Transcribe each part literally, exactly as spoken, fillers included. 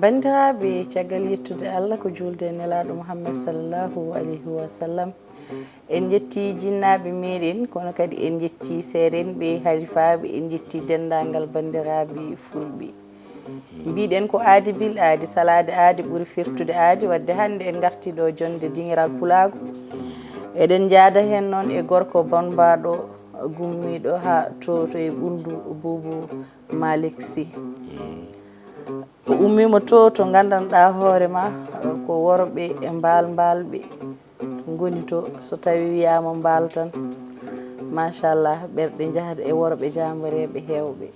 Banndiraaɓe, caggal yettude Allah ko juulde e Nelaaɗo Muhammad sallallahu alayhi wa sallam, en njetti jinnaaɓe meɗen, kono kadi en njetti seerenɓe, halifaaɓe, en njetti denndaangal banndiraaɓe fulɓe. Mbiɗen ko aadi bil aadi, salaade aadi ɓuri firtude aadi, wadde hannde en ngarti ɗo jonnde dingiral pulaagu. Eɗen njaada heen noon e gorko bammbaaɗo gummiiɗo haa to, to e ɓunndu Buubu Malik Sy. O ummiima to, to nganndanɗaa hoore ma, ko worɓe e mbaal mbaalɓe ngoni to. So tawii wiyaama mbaal tan, machallah, ɓerɗe njahata e worɓe jaambareeɓe heewɓe.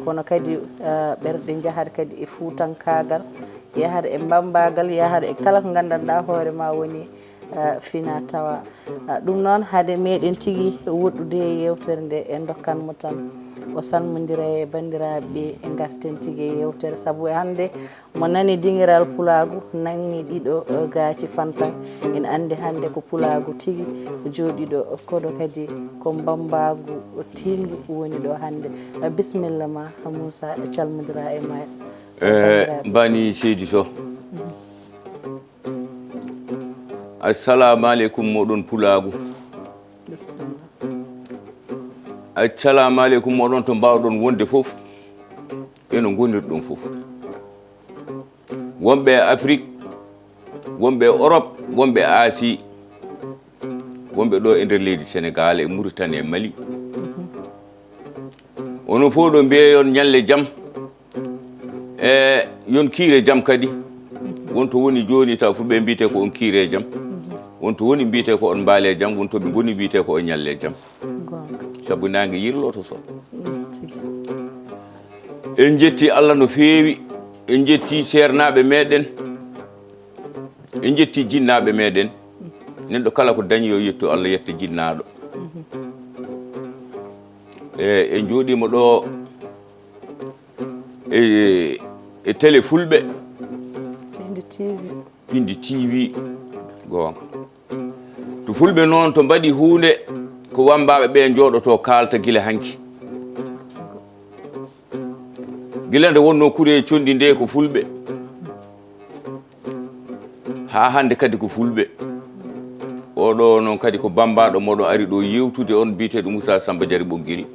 Kono kadi, eh, ɓerɗe njahata kadi e fuutankaagal, yahata e mbammbaagal, yahata e kala ko nganndanɗaa hoore ma woni, eh, fina tawa. Ah, ɗum noon, hade meɗen tigi woɗɗude e yeewtere nde, en ndokkan mo tan o salmondira e banndiraaɓe ɓe, e ngarten tigi e yeewtere, sabu e hannde mo nani dingiral pulaagu, nangi ɗiɗo, eh, gaaci fantan. Ina anndi hannde ko pulaagu tigi jooɗiɗo, kono kadi ko mbammbaagu tiiɗngu woni ɗo hannde. Eh, bisimilla ma, Moussa, calmondira e ma. Eh, banndiraaɓe. Mbani seydi Sow. Assalamu aleykum moɗon pulaagu. Bisimilla. Assalamu aleykum moɗon to mbaawɗon wonde fof. Eno ngonirɗon fof. Wonɓe e Afrik, wonɓe e Europe, wonɓe e Asie, wonɓe ɗo e nder leydi Senegal, e Mauritanie, e Mali. Onon fof ɗo mbiyeyon ñalle jam. E yon kiire jam kadi. Won to woni jooni taw fulɓe mbiyete ko on kiire jam. Won to woni mbiyete ko on mbaale jam, won to ɓe ngoni mbiyete ko on ñalle jam. Goonga. Sabu naange yirloto so. Mm, tigi. En njetti Allah no feewi, en njetti seernaaɓe meɗen, en njetti jinnaaɓe meɗen. Neɗɗo kala ko dañi yo yettu Allah, yetta jinnaaɗo. E, en jooɗiima ɗo e, e télé fulɓe. Pindi T V. Pindi T V. Goonga. To fulɓe noon to mbaɗi huunde, ko wammbaaɓe ɓe njooɗoto kaalta gila hanki. Gila nde wonnoo kure conɗi nde ko fulɓe. Haa hannde kadi ko fulɓe. Oɗo noon kadi ko bammbaaɗo moɗon ari ɗo yewtude on, biyeteeɗo Moussa Samba Diarry Ɓoggel.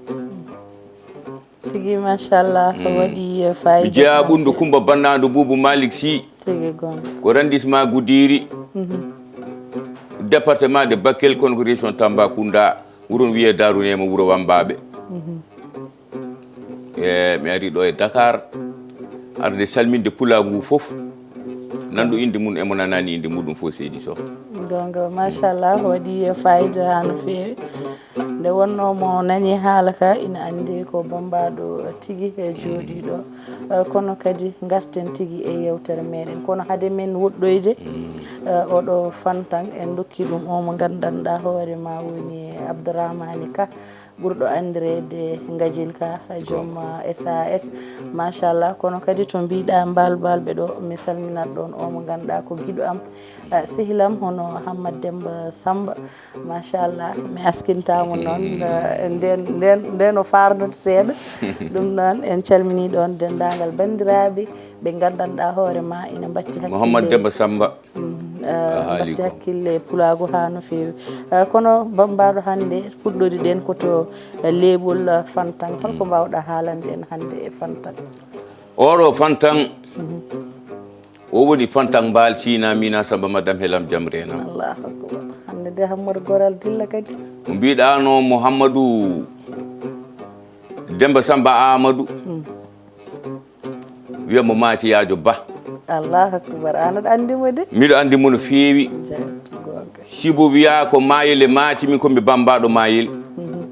Tigi, machallah, mm, waɗi, eh, fayida. Mi jeyaa ɓunndu Kumba Bannaandu Buubu Malik Sy. Tigi goonga. Ko arrondissement Goudiry. Mhm. Département de Bakel, kono ko région Tambacounda. Wuro no wiyee Daaru Neema, wuro Wammbaaɓe. Mhm. E, mi ari ɗo e Dakar, arde salminde pulaagu ngu fof. Nanɗo innde mum e mo nanaani innde muɗum fof, seydi Sow. Goonga, machallah, waɗi fayida haa no feewi. Nde wonnoo mo nani haala ka, ina anndi ko bammbaaɗo tigi e jooɗiiɗo. Eh, kono kadi ngarten tigi e yeewtere meɗen. Kono hade men woɗɗoyde, eh, oɗo fantan, en ndokki ɗum o mo nganndanɗaa hoore ma woni Abdourahmane Ka, ɓurɗo anndireede Ngajil Ka, joom, eh, S A S. Machallah, kono kadi to mbiɗa mbalbalɓe ɗo, mi salminat ɗon o mo ngannduɗaa ko giɗo am, eh, sehil am, hono Hammad Demba Samba. Machallah, mi askintaamo noon, eh, nden, nden, nden o faarnot seeɗa. Ɗum noon, en calminii ɗoon denndaangal banndiraaɓe ɓe nganndanɗaa hoore ma ina mbatti hakkille. Mouhammad Demba Samba. Mm, eh, a haali mbatti ko. Hakkille pulaagu haa no feewi. Eh, kono bammbaaɗo hannde puɗɗori ɗen ko to, eh, leeɓol, eh, Fantan. Holko mbaawɗaa haalande en hannde e Fantan? Oɗo Fantan, mhm, o woni Fantan Mbaal Sina Mina Samba Madam Helam Jam Reenam. Allahu akbar. Hannde de Hammadu Goral dilla kadi. Mo mbiɗano Mouhamadou Demba Samba Amadou. Mm. Wiya mo Matiyaajo Ba. Allahu akbar. An aɗa anndi mo de? Miɗo anndi mo no feewi. Jaabi, goonga. Sibu wiya ko Mayel e Maati, min ko mi bammbaaɗo Mayel. Mhm.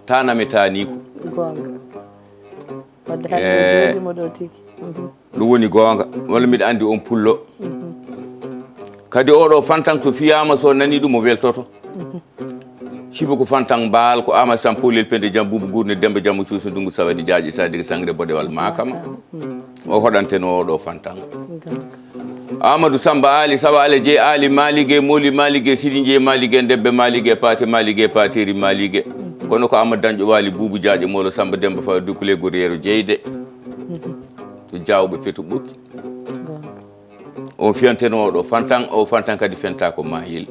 Tanam e Taaniiko. Goonga. Wadde hannde, eh, jooɗiima ɗo tigi. Mhm. Ɗum woni goonga. Walla miɗo anndi on pullo. Mhm. Kadi oɗo Fantan so fiyaama, so nani ɗum o weltoto. Mhm. Sibu ko Fantan Mbaal, ko Ama Sam Polel Pende Jam Buubu Gurne Demba Jamma Cuusu Ndungu Sawadi Jaaƴe Sadiri Sangre Bodewal Makama. Makama. Mhm. O hoɗanteno oɗo Fantan. Goonga. Amadou Samba Ali, Sawa Ala Jeey Ali, Malige Moli Malige, Sidi Jeey Malige, Debbe Malige, Paate Malige, Paateri Malige. Kono ko Amadou Dañƴo Waali, Buubu Jaaƴe Moolo, Samba Demba Fawa Dukkule Goriyeero Jeyde. To Jaawɓe Feto Ɓokki. O fiyanteno oɗo fantan, o fantan kadi fenta ko mayel.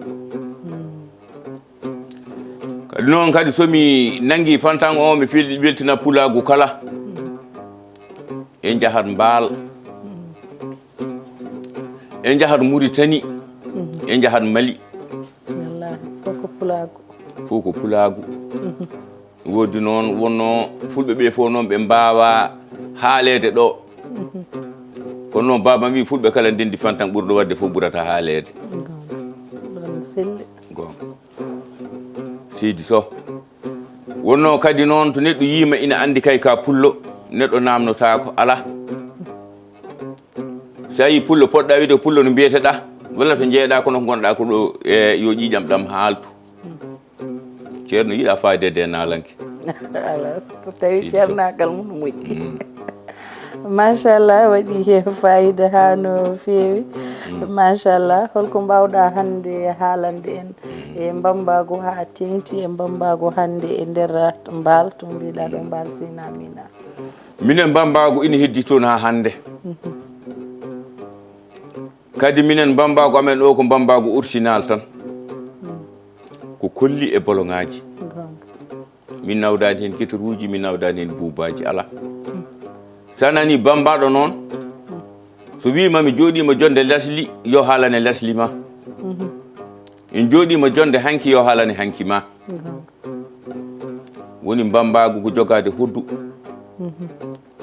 Kadi noon kadi so mi nangi fantan o, mi fil-, weltina pulaagu kala. En njahat Mbaal. En njahat Muritani. En njahat Mali. Wallaahi, fof ko pulaagu. Fof ko pulaagu. Woodi noon, wonno fulɓe ɓe fof noon ɓe mbaawa haaleede ɗo. Kono noon baaba mi fulɓe kala ndendi fantan ɓurɗo waɗde fof ɓurata haaleede. Goonga. Ɗon selli. Goonga. Seydi Soh. Wonno kadi noon to neɗɗo yiima ina anndi kay ka pullo, neɗɗo naamnotaako, alaa. So a yii pullo, poɗɗa wiide ko pullo no mbiyeteɗa, walla to njeeɗa kono ko ngonɗa ko ɗo, e yo ƴiiƴam ɗam haaltu. Ceerno yiɗa fayde de naalanke. Alaa, so tawi ceernaagal mum no moƴƴi. Machallah, waɗi he fayida haa no feewi. Machallah, holko mbawɗa hannde haalande en e mbambagu haa teŋti e mbambagu hannde e nder Mbaal, to mbiɗa ɗo Mbaal Sina Mina? Minen mbambagu ina heddi toon haa hannde. Kadi minen mbambagu amen o ko mbambagu original tan. Ko kolli e boloŋaaji. Goonga. Min nawdaani heen gitaruuji, min nawdaani heen buubaaji, alaa. So a nanii bambaɗo noon, so wiima mi jooɗiima jonde lasli, yo haalane lasli ma. En jooɗiima jonde hanki, yo haalane hanki ma. Goonga. Woni mbambagu ko jogaade hoddu.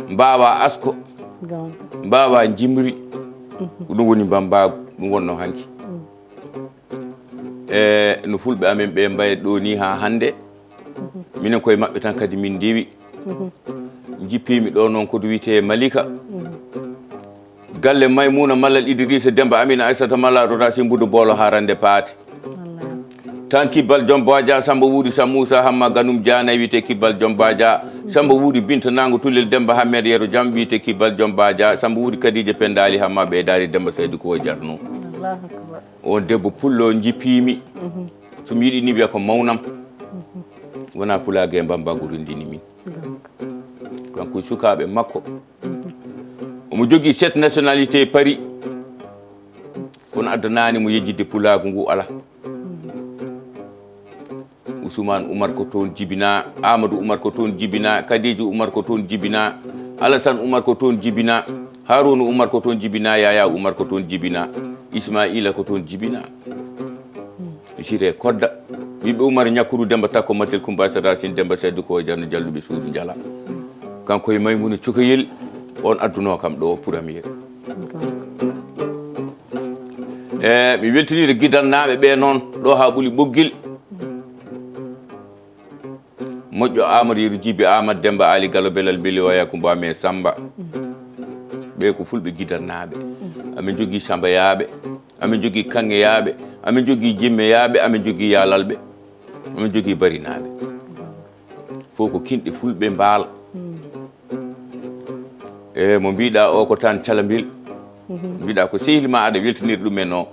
Mbaawa asko. Goonga. Mbaawa njimri. Ko ɗum woni mbambagu, ɗum wonno hanki. E no fulɓe amen ɓe mbayat ɗo ni haa hannde. Minen koye maɓɓe tan kadi min ndewi. Jippiimi ɗo noon ko to wiyetee Malika. Galle Maymuna Malal Idrissa Demba Amina Aissata Mala Rota Simbudu Bolo haa rande paati. Wallaahi. Tan Kibbal Joom Baaja, Samba Wuuri Sam Moussa Hamma Ganum Diana wiyetee Kibbal Joom Baaja, Samba Wuuri Binta Nango Tulel Demba Hammed Yero Jam wiyetee Kibbal Joom Baaja, Samba Wuuri Kadija Pendaali Hamma Ɓeydaali Demba Saydu ko o jarno. Allahu akbar. On debbo pullo jippiimi. So mi yiɗi ni wiya ko mawnam. Wona pulaage e mbambagu renndini min. Goonga. Kanko e sukaaɓe makko. Omo jogii sept nationalité Paris. Kono addanaani mo yejjitde pulaagu ngu, alaa. Ousmane Oumar ko toon jibinaa, Amadou Oumar ko toon jibinaa, Kadijou Oumar ko toon jibinaa, Alassane Oumar ko toon jibinaa, Harouna Oumar ko toon jibinaa, Yaya Oumar ko toon jibinaa, Ismaila ko toon jibinaa. Siré Kodda, ɓiɓɓe Oumar Ñakkuru Demba Takko Matel Kumba Sata Racine Demba Seddu ko e Jarno Jalluɓe Suudu Njala. Kanko e Maymuna Cukoyel, on addunoo kam ɗo premier. E mi weltinirii gidannaaɓe ɓe noon, ɗo haa ɓuli ɓoggil. Moƴƴo Amadou Yero Jibi Amadou Demba Ali Gallo Belal Beli Waya Kumba Amen Samba. Ɓe ko fulɓe gidannaaɓe. Amin jogii Sambayaaɓe, amin jogii Kaŋŋeyaaɓe, amin jogii Jimmeyaaɓe, amin jogii Yaalalɓe, amin jogii Barinaaɓe. Fof ko kinɗe fulɓe Mbaal. E mo mbiɗa o ko tan Calambil. Mbiɗa ko sehil ma aɗa weltinir ɗum en o.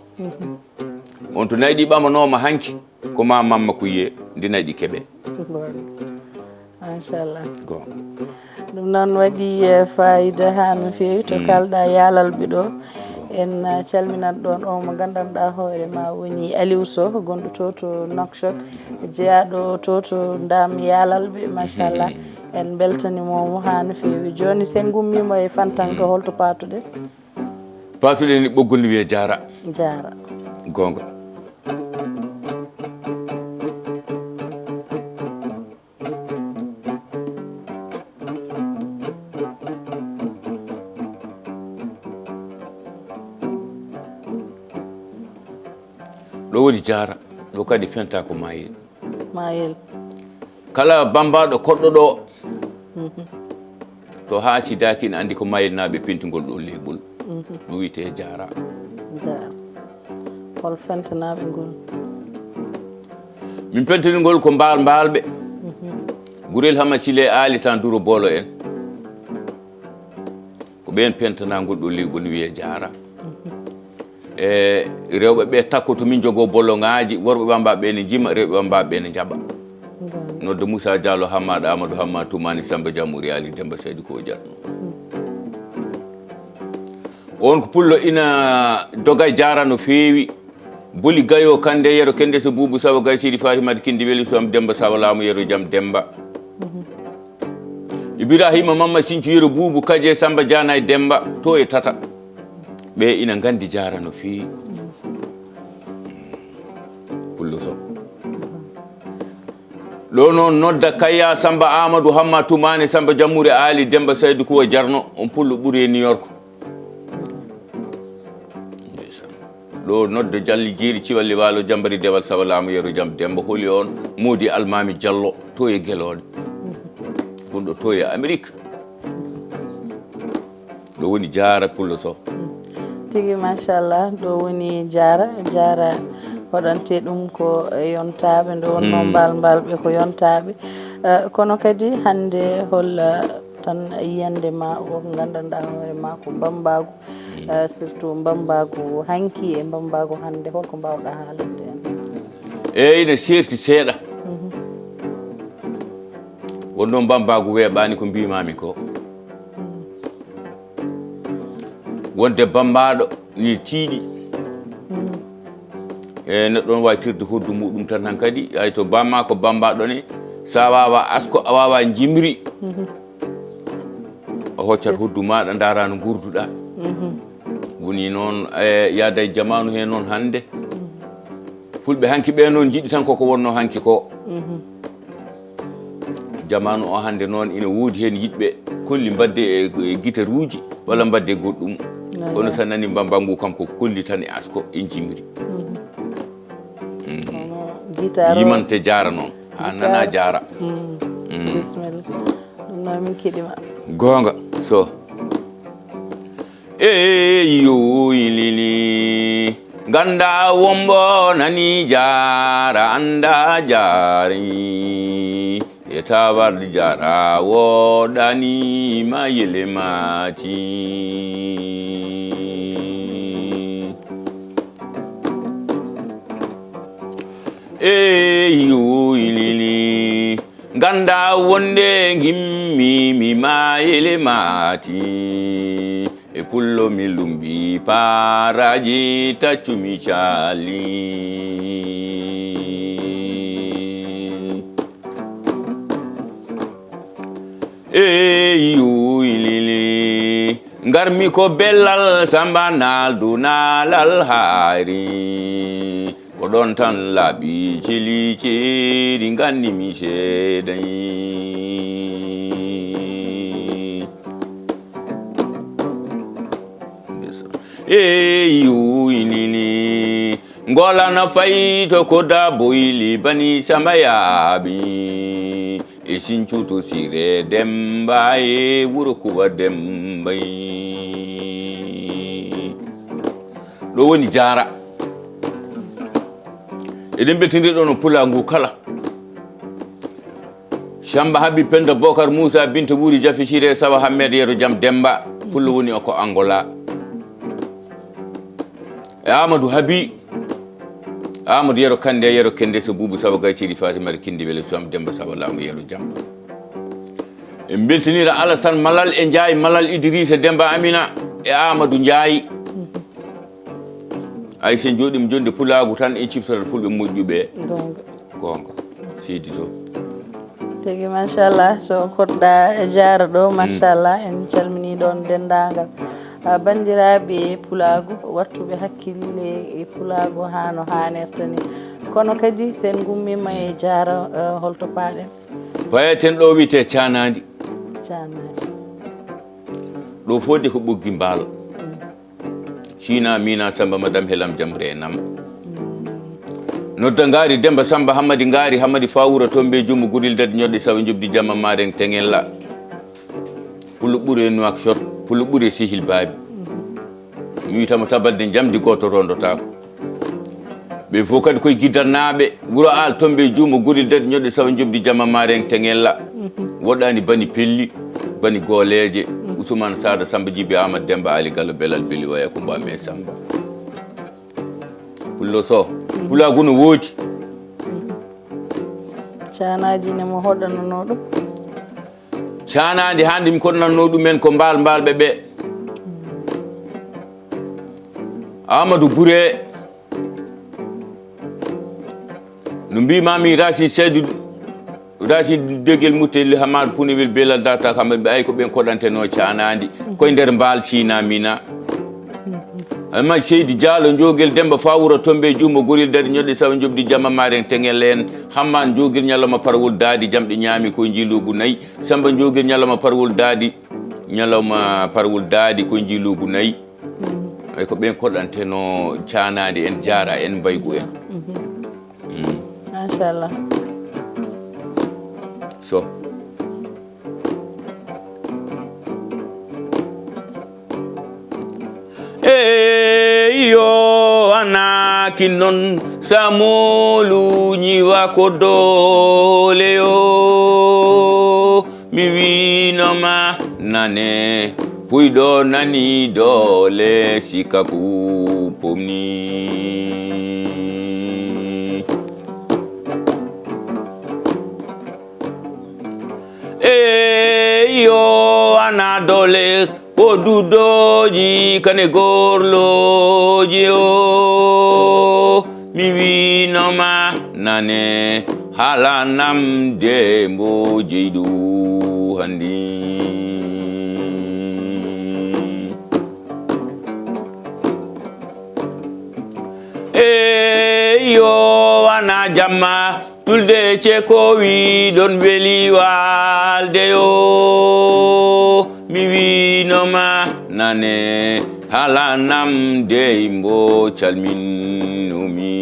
On to nayɗi ɓamanooma hanki, ko ma Mamma Kuyye, ndi nayɗi keɓe. Goonga. Machallah. Goonga. Ɗum noon waɗi, eh, fayida haa no feewi to kalɗa Yaalalɓe ɗo. En, eh, calminat ɗoon o mo nganndanɗaa hoore ma woni Aliou Sow, gonɗo to to Nouakchott, jeyaaɗo to to Ndaam Yaalalɓe, machallah. En mbeltaniima mo haa no feewi. Jooni, so en ngummiima e fantan ɗo, holto paatuɗen? Paatuɗen e ɓoggol ne wiyee Jaara. Jaara. Goonga. Ɗo woni Jaara, ɗo kadi fenta ko Mayel. Mayel. Kala bambaɗo koɗɗo ɗo, to haa sidaaki ina anndi ko Mayelnaaɓe penti ngol ɗo leeɓol. Ɗum wiyetee Jaara. Jaara. Hol fentanaaɓe ngol? Min pentini ngol ko Mbaal Mbaalɓe. Gurel Hama Sile Aali tan Duro Boolo en. Ko ɓeen pentanaa ngol ɗo leeɓol no wiyee Jaara. E rewɓe ɓe takko to min njogoo boloŋaaji, worɓe ɓamba ɓe ne njima, rewɓe ɓamba ɓe ne njaɓa. Goonga. Nodda Moussa Diallo, Hammad Amadou, Hammad Toumani, Samba Diamouri, Ali Demba Seydi ko o jarno. On ko pullo ina doga e jaara no feewi. Boli gayo kande yero kende so buubu sawa gay sidi Fatimata kindi weli so am demba sawa laamu yero jam demba. Ibrahima Mamma Sincu yero buubu kaje Samba Jana e demba to e tata. Ɓe ina nganndi jaara no feewi. Pullo so. Ɗo noon nodda Kayya Samba Amadou Hamma Tumane Samba Jammuure Ali Demba Saydu Kuwa Jarno, on pullo ɓuri e New York. Ndeysaan. Ɗo nodda Jalli Jeeri Ciwalli Waalo Jambari Dewal Sawa Laamu Yero Jam Demba holi on Moodi Almaami Jallo to e Gelooɗe. Gonɗo to e Amérique. Ɗo woni jaara pullo so. Tigi machallah, ɗo woni jaara jaara. Hoɗante ɗum ko yontaaɓe nde wonno mbal mbal ɓe ko yontaaɓe. Eh, kono kadi hannde hol eh, tan yiyande ma woko nganndanɗaa hoore ma ko mbammbaagu. Eh, surtout mbammbaagu hanki e mbammbaagu hannde holko mbaawɗaa haalande en? Eyi, ina seerti seeɗa. Wonno mbammbaagu weeɓaani ko mbiimaami ko. Wonde bammbaaɗo ni tiiɗi. E neɗɗo on waawi tirde hoddu muɗum tan hankadi, hay to bamma ko bammbaaɗo ne, sa waawa asko, a waawa njimri. A hoccat hoddu maaɗa, ndaara no ngurduɗa. Woni noon, e yaada e jamaanu he noon hannde. Fulɓe hanki ɓe noon njiɗi tan koko wonno hanki ko. Jamaanu o hannde noon ina woodi heen yiɗɓe kolli mbadde e e gitaruuji walla mbadde goɗɗum. Kono so a nani mbambangu kam ko kolli tan e asko e njimri. Kono guitar o Yimante jaara noon. A nana jaara. Bismillah. Ɗum noon min keɗima. Goonga so. Eyi yuuylini ganda wombo nani jaara anda jaari e tawar jaara woɗani ma yele mati. Eyi yuuylini ganda wonde gimmi mi mayele mati e pullo mi lumbi paraji taccumi cali. Eyi yuuylini ngarmi ko bellal samba naldu nalal haari. Ko ɗon tan laaɓi celi ceeri nganni mi seeday. Eyi yuuynini ngolana fay to ko daboyli bani samba yaaɓi. E sincuto sire demba e wuro kuba demba. Ɗo woni jaara. Eɗen mbeltindiri ɗo no pulaa ngu kala. Samba habi penda bokar musa binta wuri jafi sire sawa hammed yero jam demba. Pullo woni ko angola. E amadou habi. Amadou yero kande yero kende so buubu sawa gay siri fatimata kindi wele so am demba sawa laamu yero jam. En mbeltinira alasan malal e njaay malal idrissa demba amina e amadou njaay. Ay so en jooɗiima jonde pulaagu tan en ciftorat fulɓe moƴƴuɓe. Goonga. Goonga. Seydi Sow. Tigi machallah to koɗɗa e jaara ɗo machallah en calmini ɗon denndaangal. Ah, banndiraaɓe pulaagu wattuɓe hakkille e pulaagu haa no haanirta ni. Kono kadi so en ngummiima e jaara eh, holto paaɗen? Payaten ɗo wiyetee caanaandi. Caanaandi. Ɗo fof de ko ɓoggi mbaalo. Siina miina samba madam helam jam reenam. Nodda ngaari demba samba hammadi ngaari hammadi fawura tombe jummo guril dadi ñoɗɗe sawa jobdi jamma maren teŋella. Pullo ɓure nuwak shot pullo ɓure sehil baabi. Mi wiytamo tabalde njamdi gooto rondotaako. Ɓe fof kadi koye giddarnaaɓe wuro aal tombe juumo gori dadi ñoɗɗe sawa jobdi jamma maren teŋella. Woɗɗani bani pelli bani gooleeje. Usumana saada samba jibi amad demba ali gallo belal belli waya kumba me samba. Pullo so pulaagu no woodi. Caanaaji ne mo hoɗananoo ɗum. Caanaandi hannde mi koɗnatnoo ɗumen ko mbaal mbaalɓe ɓe. Amadou Bouré, no mbimami, Racine Seydou, Racine Degel Moutelli, Hamad Pounewel, Belal Data, kamɓe ɓe ay ko ɓen koɗanteno canadi koye nder mbaal sinamina. Almaj Seydi Diallo, Jogel Demba, Fawura Tombe, Jumo Goril, Dari Ñoɗɗe, Sawa Jobdi, Jamma Maren, Tengel en, Hamman Jogel, Ñalawma Parwol Daadi, Jamɗe Ñaami koye Njilugu Nayi, Samba Jogel, Ñalawma Parwol Daadi, Ñalawma Parwol Daadi koye Njilugu Nayi. Ay ko ɓen koɗanteno canadi en, jaara en, mbaygu en. Mm. Machallah. So. Eyo, anaki non samolu ñiwa ko dole yo. Mi winoma nane, puyɗo nani dole, sikaku pomni. Eyo, ana dole ko dudoji kane gorloji o. Mi winoma nane, halanam dembo jeydu handi. Eyo, ana jamma tulde ce ko wiɗon weli walde yo. Mi winoma nane, halanam dembo calminumi.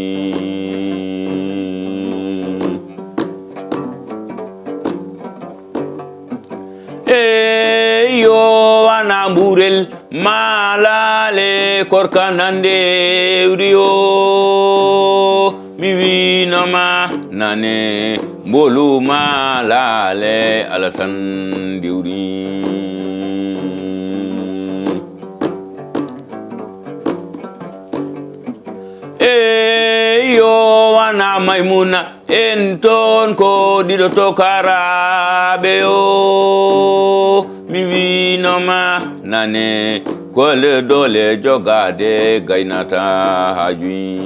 Eyo, ana mburel malale korka nande wriyo. Mi winoma nane, mbolu malale Alasan diwri. Eyo, ana Maymuna en ton ko ɗiɗo tokaraɓe o. Mi winoma nane, kole dole jogade gaynata ha juyi.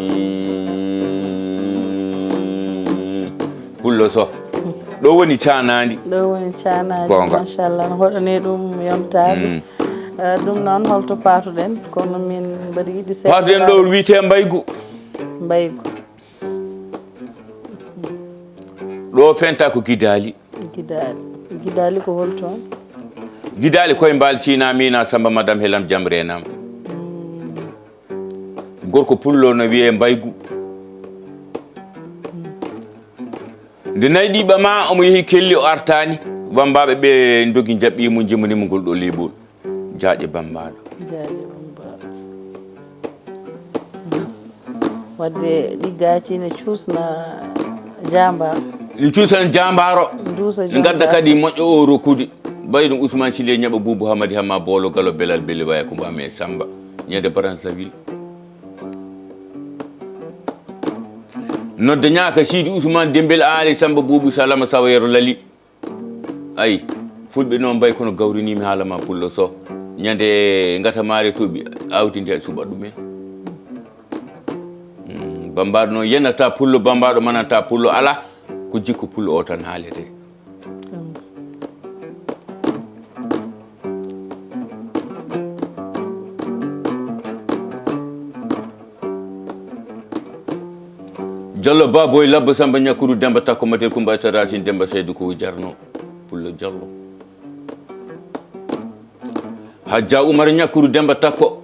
Pullo so. Ɗo woni canadi. Ɗo woni canadi. Gonga. Machallah, no hoɗani ɗum yontade. Eh, ɗum noon holto patuɗen, kono min mbaɗi yiɗi seeɗa. Patuɗen ɗo wiyete mbaygu. Mbaygu. Ɗo fenta ko gidali. Gidali. Gidali ko holto? Gidali koye mbal sina mina samba madam helam jam renam. Gorko pullo no wiye mbaygu. Nde nayi ɗiɓa ma omo yehi kelli o artani. Bambaɓe ɓe dogi jaɓɓi mo jimani mo ngol ɗo lebol. Jaaƴe bambaɗo. Jaaƴe bambaɗo. Wadde ɗi gaaci ne cuusna jamba. Ɗum cuusan jambaro. Duusa Ɗi gadda jamba. Kadi moƴƴo o rokkude. Mbayi ɗum Ousmane Sile ñaɓa buubu Hamadi Hamma boolo galo belal bele waya ko mbami e Samba. Ñande Baransawil. Nodda ñaaka Sidi Ousmane Dembel Ali Samba buubu Salama Sawa Yero Lali. Ayi, fulɓe noon mbayi kono gawrinimi haala ma pullo so. Ñande ngata maare toɓi awdi nde suɓa ɗumen. Mm, bambaɗo noon yenata pullo, bambaɗo mananta pullo ala, ko jikku pullo o tan haalete. Jallo Baboy Labba Samba Ñakkuru Demba Takko Matel Kumba Aysata Racine Demba Seydou ko jarno pullo Jallo. Hajja Umar Ñakkuru Demba Takko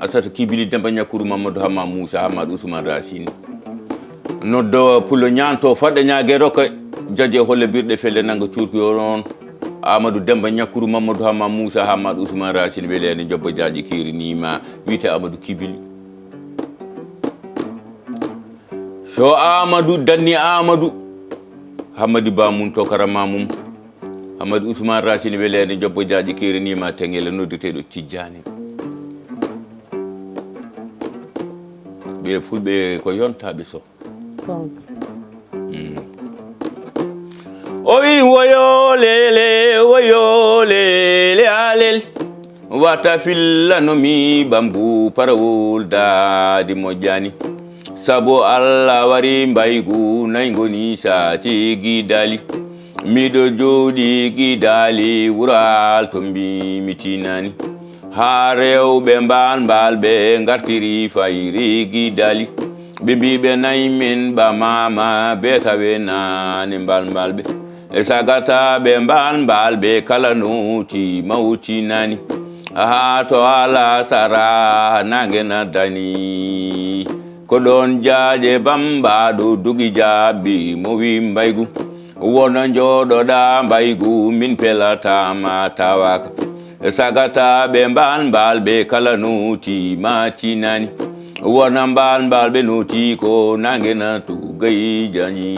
Asata Kibili Demba Ñakkuru Mamadou Hamma Moussa Hamad Ousmane Racine. Noddo pullo ñaanto fadde ñaage rokka jaje holle birɗe felle nanga cuurki o noon. Amadou Demba Ñakkuru Mamadou Hamma Moussa Hamad Ousmane Racine weleede jobbo jaaji kirinima wiyete Amadou Kibili. So Amadou danni Amadou Hamadi Ba mum to karama mum. Hamadi Ousmane Racine weleede jobbo jaaji kirinima tengele noddeteɗo Tijjani. Ɓe fulɓe ko yontaɓe so. Gonga. O wi woyo lele woyo lele alel. Wata fillano mi ɓamgu parawol daadi moƴƴani. Sabu Allah wari mbaygu nay ngoni sati gidali. Miɗo jooɗi gidali wural to mbi mi tinani. Haa rewɓe mbal mbal ɓe ngartiri fayri gidali. Ɓe mbi ɓe nay min ɓamama be tawe nane mbal mbal ɓe. E sagata ɓe mbal mbal ɓe kala noti mawtinani. Haa to ala sara nange na dani. Ko ɗon jaaje bambaɗo dugi jaabi mo wi mbaygu. Wona jooɗoɗa mbaygu min pelatama tawaka. E sagata ɓe mbal mbal ɓe kala noti matinani. Wona mbal mbal ɓe noti ko nange na to gayi jani.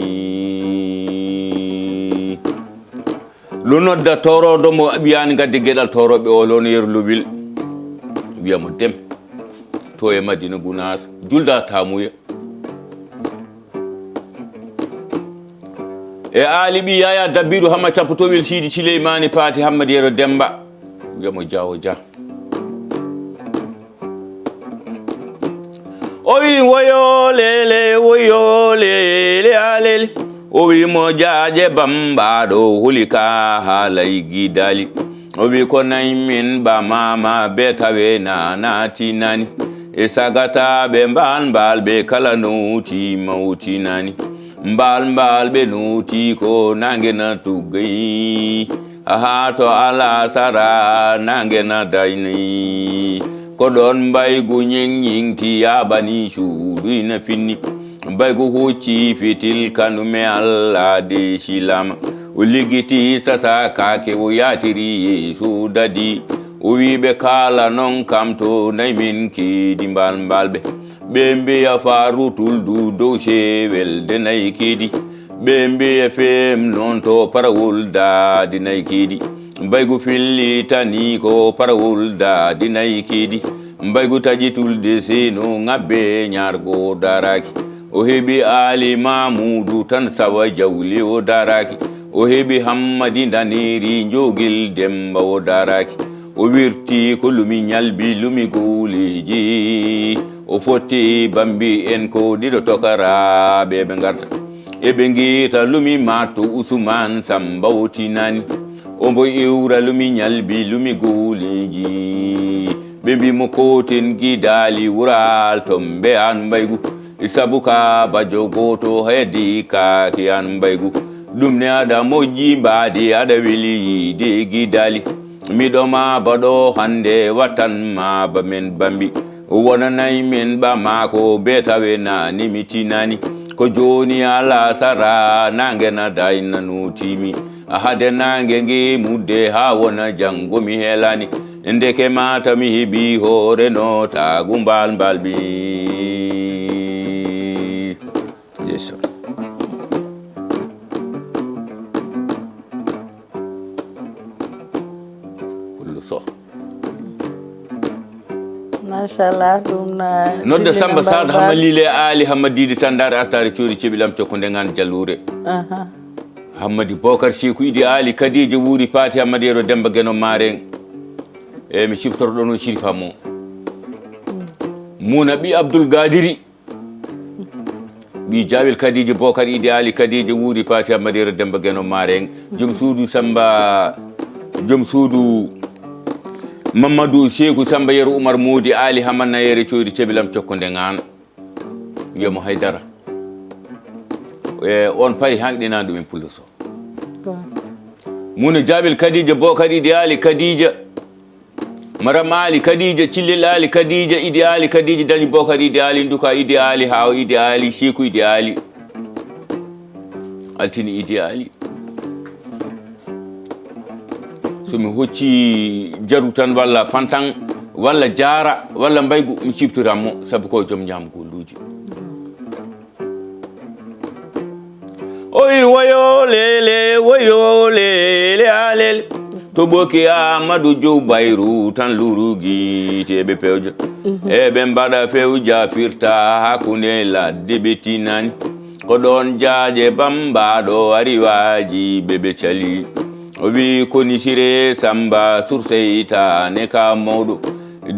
Lo nodda toroɗo mo ɓiyani gadde geɗal toroɓe o lono yeru luwil. Wiyamo dem to e Madina Gunas julda tamuya. E Ali ɓi yaya dabbiɗo hama cappotowel sidi Sileymani Pati Hammadi Yero Demba. Wiyamo jawo ja. O wi woyo lele woyo lele alele. O wi mo jaaje bambaɗo huli ka haalay gidali. O wi ko nay min ɓamama be tawe nanatinani. E sagata ɓe mbal mbal ɓe kala noti mawtinani. Mbal mbal ɓe noti ko nange na tuggayi. Haa to ala sara nange na dayni. Ko ɗon mbaygu ñiŋ ñiŋti yaɓani suudu ina finni. Mbaygu hucci fitil kanume Allah de silama. O ligiti sasa kake o yatiri Yeesu dadi. O wi ɓe kala non kam to nay min kiidi mbal mbal ɓe. Ɓe mbiya faru tuldu dow sewel de nay kiidi. Ɓe mbiya fem non to parawol daadi nay kiidi. Mbaygu fillitani ko parawol daadi nay kiidi. Mbaygu taƴi tulde seno ŋabbe ñargo o daraki. O heɓi Ali Mamudu tan sawa jawli o daraki. O heɓi Hammadi Daniri Njogil Demba o daraki. O wirti ko lumi ñalbi lumi guleji. O fotti bambi en ko ɗiɗo tokaraɓe ɓe garta. Eɓe ngita lumi matto Usuman Samba o tinani. Ombo iwra lumi ñalbi lumi guleji. Ɓe mbi mo koten gidali wural to mbe an mbaygu. Sabu ka bajo goto hedi kaki an mbaygu. Ɗum ne aɗa moƴƴi mbaadi aɗa weli yiide gidali. Miɗo ma baɗo hande watan ma ba men bambi. Wonanay men ba maako be tawe nani mi tinani. Ko joni ala sara nange na dayna nutimi. Hade nange nge mudde ha wona jango mi helani. Ndeke mata mi heɓi hoore no tagu mbal mbal bi. Yeeso. Pullo Soh. Machallah, ɗum na nodde Samba Sad Hamalile Ali Hamadidi Sandar Astari Cori Cebilam Cokko Ndengan Jalure. Hammadi Bokar Seku Idi Ali Kadija Wuri Pati Hammadi Yero Demba Geno Maren. E mi siftorɗo no Shirifa mo. Muna ɓi Abdul Gadiri. Ɓi Jawel Kadija Bokar Idi Ali Kadija Wuri Pati Hammadi Yero Demba Geno Maren. Jom suudu Samba, jom suudu Mamadou Seku Samba Yero Umar Modi Ali Hamanna Yere Coyri Cebilam Cokko Ndengan. Wiyamo haydara. E on pari hanɗinani ɗum en Pullo Soh. Muna Jabel Kadija Bokar Idi Ali Kadija. Maram Ali Kadija Cillel Ali Kadija Idi Ali Kadija Dañi Bokar Idi Ali Nduka Idi Ali Hawa Idi Ali Siku Idi Ali. Altini Idi Ali. So mi hocci jaru tan walla fantan walla jaara walla mbaygu mi ciftoran mo sabu ko joom ñaamugolluuji. Oy woyo lele woyo lele alel. To ɓoki Amadou Diouf Bayrou tan lurugi teɓe pewja. Eɓe mbaɗa fewja firta hakkunde ladde ɓe tinani. Ko ɗon jaaje bambaɗo ari waji ɓe ɓe cali. O wi koni Sire Samba surseytaane ka mawɗo,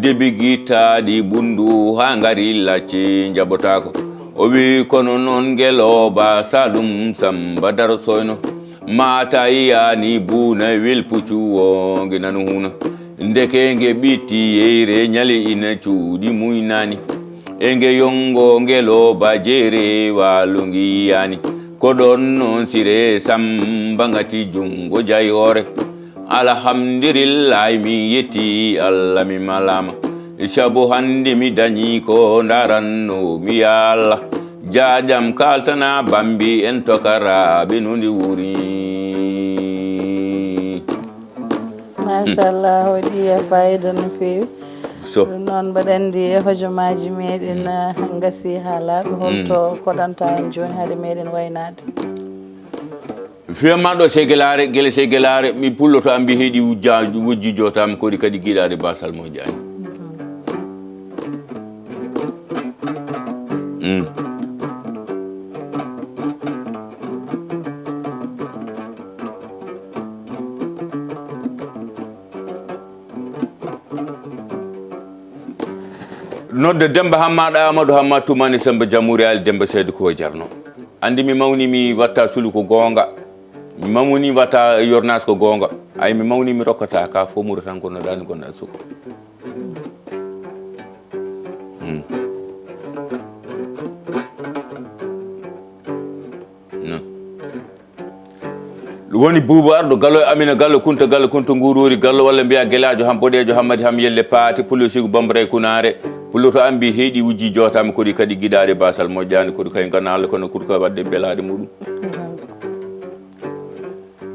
debi gittaɗi ɓunndu haa ngari lacci njaɓotaako. O wi kono noon ngelooba Saalum Samba daro soyno, maata yiyaani buuna wil puccu o nge nanu huuna. Ndeke nge ɓitti yeyre ñali ina cuuɗi muynaani. E nge yongo ngelooba jeere waalo ngi yiyaani. Ko ɗoon noon Sire Samba ngati junngo jaayi hoore. Alhamdulillaahi mi yetti Allah mi malaama. Sabu hannde mi dañi ko ndaranno mi ya Allah. Jaaƴam kaltana bambi en tokaraaɓe no ndi wuri. Machallah, waɗi fayida no feewi. So ɗum noon mbaɗa anndi e hojomaaji meɗen, ah, ngasi haa laaɓi. Holto koɗanta en jooni hade meɗen waynaade? Fiyamma ɗo Segelaare, gele Segelaare, mi pulloto ambi heɗi wujja wujji jotam kori kadi giɗaade basal mo jaani. Mm. Nodda Demba Hammada Amadou Hammad Toumani Samba Jamhuri Ali Demba Seydou ko jarno. Andi mi mawni mi watta sulu ko gonga. Mi mawni watta yornas ko gonga. Ay mi mawni mi rokkata ka fo muro tan ko no dani gonɗa suko. Hmm. Non. Ɗum woni Buuba Arɗo Gallo e Amina Gallo Kunta Gallo Kunta Nguuruuri Gallo walla mbiya Gelaajo Ham Boɗeejo Hammadi Ham Yelle Paate Pullo Sigu Bambaray Kunaare. Pullo to ambi heyɗi wujji jootaama koɗi kadi giɗaaɗe baasal moƴƴaani koɗi kay nganaale kono kurka waɗde belaaɗe muɗum.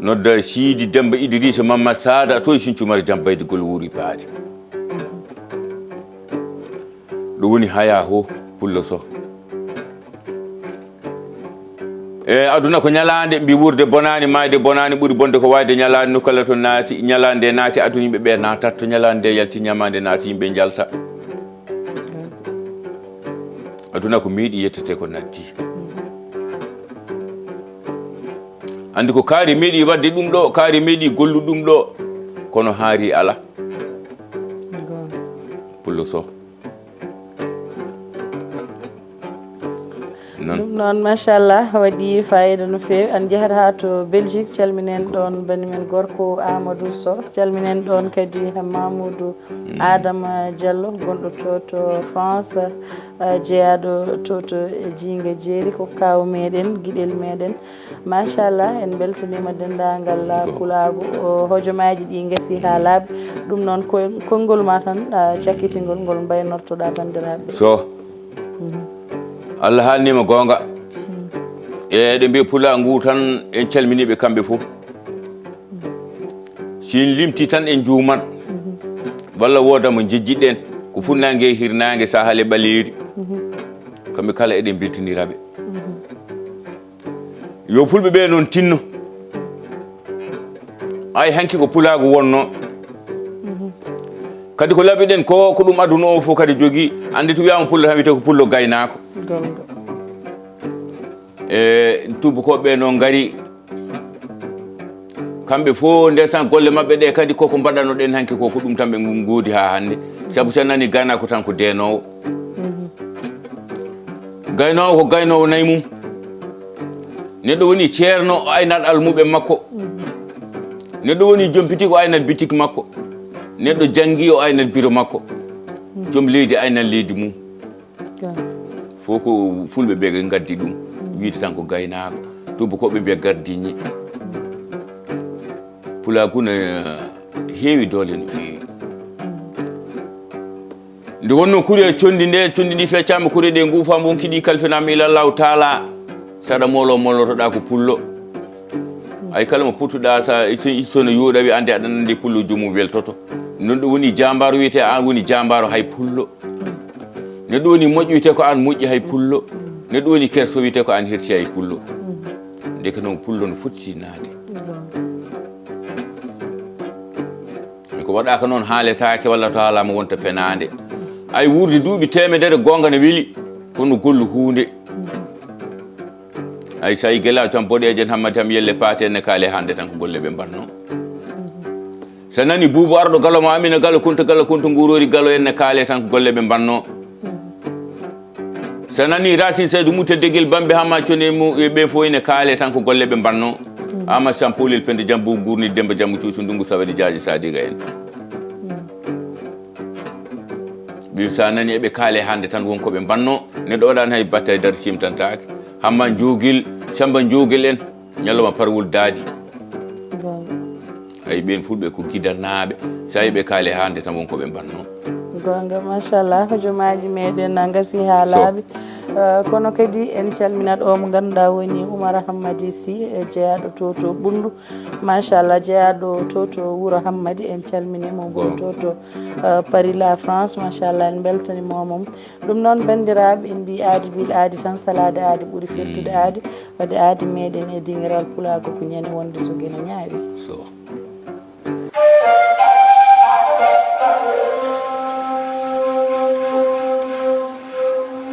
Nodda Siidi Demba Idrissa Mamma Saada to e Sinthiou Mara Jam Baydi Gol Wuuri Paate. Ɗum woni haya ho Pullo Soh. E aduna ko ñalaande mbi wuurde bonaani maayde bonaani ɓuri bonde ko waayde ñalaande no kala to naati ñalaande naati aduna yimɓe ɓe naatat to ñalaande yalti ñamaande naati yimɓe njalta. Aduna ko meeɗi yettete ko natti. Andi ko kaari meeɗi wadde ɗum ɗo kaari meeɗi gollu ɗum ɗo kono haari ala. Pullo Soh. Noon. Ɗum noon machallah waɗi fayida no feewi. En njahat haa to Belgique, calminen ɗoon bani men gorko Amadou Soh, calminen ɗoon kadi Mamoudou Adama Diallo gonɗo to to France, eh, jeyaaɗo to to Jiinga Jeeri ko kaaw meɗen giɗel meɗen. Machallah en mbeltaniima denndaangal pulaagu o hojomaaji ɗi ngasi haa laaɓi. Ɗum noon ko konngol ma tan, ah, cakkitingol ngol mbaynortoɗaa banndiraaɓe. So Allah haalniima goonga e eɗen mbiya pulaa ngu tan en calminiiɓe kamɓe fof. Si en limti tan en juumat walla wooda mo njejjiɗen ko funnaange e hirnaange sahale ɓaleeri. Kamɓe kala eɗen mbeltiniraɓe. Yo fulɓe ɓe noon tinno. Ay hanki ko pulaagu wonno. Kadi ko laɓiɗen ko ko ɗum aduna o fof kadi jogii. Anndi to wiyama pullo tan wiyete ko pullo gaynaako. E tuubakooɓe ɓe noon ngari. Kamɓe fof ndesan golle maɓɓe ɗe kadi koko mbaɗano ɗen hanki ko ko ɗum tan ɓe ngoodi haa hannde. Sabu so nani gaynaako tan ko deenoowo. Gaynoowo ko gaynoowo nayi mum. Neɗɗo woni ceerno o aynat almuɓe makko. Neɗɗo woni joom bitik o aynat bitik makko. Neɗɗo janngi o aynat biro makko. Joom leydi aynat leydi mum. Fof ko fulɓe ɓe ɓe ngaddi ɗum. Wiide tan ko gaynaako. Tuubakooɓe mbiya gardini. Pulaagu ne heewi doole no feewi. Nde wonno kuri e conndi nde conndi ndi feccaama kuri ɗe nguufaama wonki ɗi kalfinaama ila Allahu taala. Saɗa moolo moolotoɗa ko pullo. Ay kala mo puttuɗa sa so no yuuɗa wi ande aɗa nandi pullo joomum weltoto. Noon ɗum woni jambaaro wiyete an woni jambaaro hay pullo. Neɗɗo woni moƴƴo wiyete ko an moƴƴi hay pullo. Neɗɗo woni kerso wiyete ko an hersi hay pullo. Ndeke noon pullo no foti sinaade. E ko waɗaaka noon haaletaake walla to haalaama wonta fenaande. Ay wuurde duuɓi teemedere goonga ne weli kono gollu huunde. Ay, so a yi gelaajo tan boɗeejo en, Hammadi Ham Yelle Paate en ne kaale hannde tan ko golle ɓe mbanno. So nani buubu arɗo galo ma Amina Galo Kunta Galo Kunta nguurori galo en ne kaale tan ko golle ɓe mbanno. So nani Racine Seydou Mouta Degel Bambe Hama Cone mu e ɓe fof ene kaale tan ko golle ɓe mbanno. Ama Sam Polel Pende Jam Buubu Gurni Demba Jammu Cuusu Ndungu Sawadi Jaaji Sadiga en. Ɓe sa nani eɓe kaale hannde tan won ko ɓe mbanno. Neɗɗo waɗani hay batte hay dara simtantaake. Hamma Njoogel, Samba Njoogel en, ñalawma parwol daadi. Goonga. Ay, ɓeen fulɓe ko gidanaaɓe. So a yi ɓe kaale hannde tan won ko ɓe mbanno. Goonga, machallah, hojomaaji meɗen na ngasi haa laaɓi. Eh, kono kadi en calminat o mo ngannduɗaa woni Oumar Hammadi Sy, eh, jeyaaɗo to to Ɓunndu. Machallah, jeyaaɗo to to wuro Hammadi, en calmini mo, ngol to to, eh, Paris, la France. Machallah, en mbeltani mo mom. Ɗum noon, banndiraaɓe, en mbi aadi bil aadi tan, salaade aadi ɓuri firtude aadi. Wadde aadi meɗen e dingiral pulaagu ko ñande wonde so geno ñaawi. So.